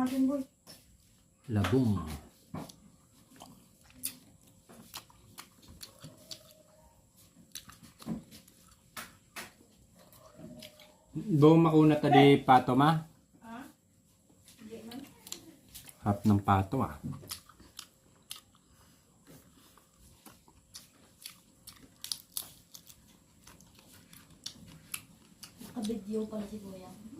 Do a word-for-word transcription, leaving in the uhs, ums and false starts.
Labong. Doon mauna ta di pato, ma? Harap ng pato, ah. Nakabidyo pala si Kuya.